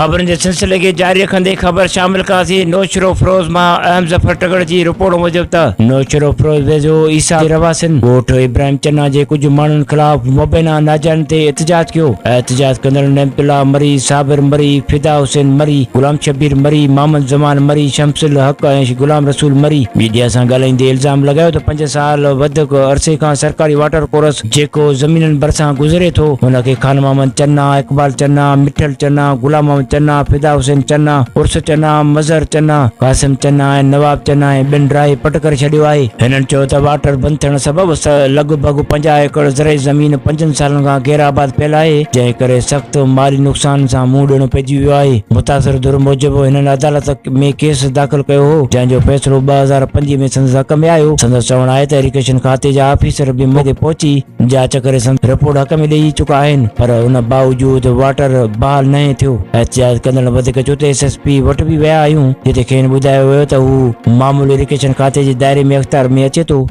خبرن جي سلسلي کي جاري رکندي خبر شامل ڪياسين نوشھروفروز مان اهم ظفر ٽڳڙ جي رپورٽ موجب ته نوشھروفروز ويجهو عيسيٰ جي رهواسين ڳوٺ ابراهيم چنا جي ڪجهه ماڻهن خلاف مبينا ناجائزين تي احتجاج ڪيو احتجاج ڪندڙن نعمت الله مري، صابر مري، فدا حسين مري، غلام شبير مري، محمد زمان مري، شمس الحق ۽ غلام رسول مري ميڊيا سان ڳالهائيندي الزام لڳايو ته پنج سال وڌڪ عرصي کان سرڪاري واٽر ڪورس جيڪو زمينن ڀرسان گذري ٿو، ان کي خان محمد چنا، اقبال چنا، مٺل چنا، غلام محمد چنا، فدا حسين چنا، عرس چنا، مظهر چنا، قاسم چنا ۽ نواب چنا ۽ ٻين ڊاهي پٽ ڪري ڇڏيو آهي. هنن چيو ته واٽر بند ٿيڻ سبب لڳ ڀڳ 50 ايڪڙ زرعي زمين پنجن سالن کان غير آباد پيل آهي، جنهن ڪري سخت مالي نقصان سان منهن ڏيڻو پئجي ويو آهي. متاثر ڌر موجب هنن عدالت ۾ ڪيس داخل ڪيو هو، جنهن جو فيصلو 2005 ۾ سندس حق ۾ آيو. سندس چوڻ آهي ته ايريگيشن کاتي جا آفيسر به موقعي تي پهچي جاچ ڪري سندس رپورٽ حق ۾ ڏئي چڪا آهن پر ان باوجود واٽر بحال ناهي ٿيو. احتجاج ڪندڙن وڌيڪ چيو ته ايس ايس پي وٽ به ويا آهيون، جتي کين ٻڌايو ويو ته هو معاملو ايريگيشن کاتي جي دائري ۾ اختيار ۾ اچي ٿو.